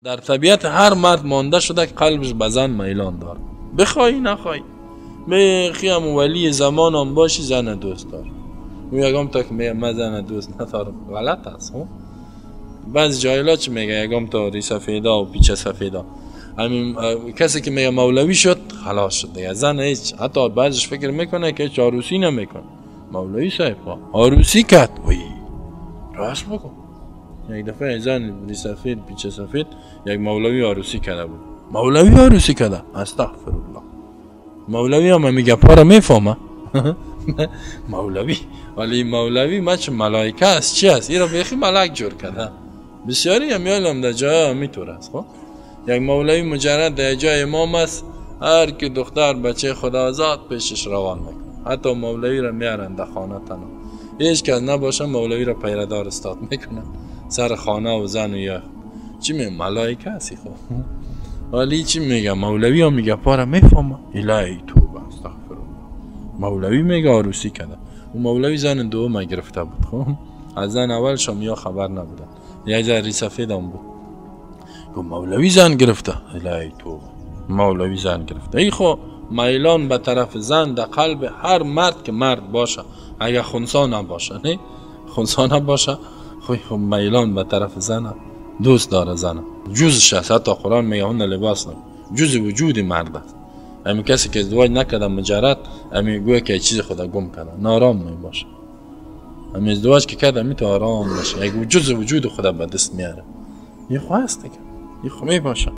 در طبیعت هر مرد مانده شده که قلبش به زن میلان داره، بخوای نخوای، بخی ولی زمان هم باشی زن دوست دار. او یگام تا که میگه من زن دوست ندارم غلط است. بعضی جاهلا چی میگه؟ یگام تا ری سفیدا و پیچه سفیدا، همین کسی که میگه مولوی شد خلاص شد دیگه، زن هیچ. حتی بعضیش فکر میکنه که هیچ عروسی نمیکنه. مولوی صاحب عروسی کرد، وی راست بکن. یک دفعه زن ری سفید پیچه سفید یک مولوی عروسی کرده بود، مولوی عروسی کرده، استغفر الله. مولوی هم میگه پارا میفهمه. مولوی، ولی مولوی ما چه ملائکه است چی است؟ این را بیخی ملک جور کرده. بسیاری هم یالم در جای همیطور است. خب یک مولوی مجرد در جای امام است، هر که دختر بچه خدا آزاد پیشش روان میکنه. حتی مولوی را میارن در خانه تنها، هیچ کس نباشه مولوی را پیردار استاد میکنن سر خانه و زن و یخ. چی میگه؟ ملائکه هستی. خب ولی چی میگه؟ مولوی هم میگه پارا میفهمه. الهی توبه استغفر الله. مولوی میگه عروسی کرده. و مولوی زن دوم گرفته بود. خب از زن اولش هم یا خبر نبودن، یک زن سفید هم بود. گفت مولوی زن گرفته، الهی توبه، مولوی زن گرفته. ای خو میلان به طرف زن در قلب هر مرد که مرد باشه، اگه خنثی نباشه، نه خنثی نباشه، خو میلان به طرف زن دوست داره، زن جزش است. حتی قرآن میگه هن لباس نه، جز وجود مرد است. همین کسی که ازدواج نکرده مجرد، همین گویا که چیز خدا گم کرده، نارام میباشه. همین ازدواج که کرده می تو آرام باشه، یک جز وجود خدا به دست میاره. یه خو هست دیگه، یه خو میباشه.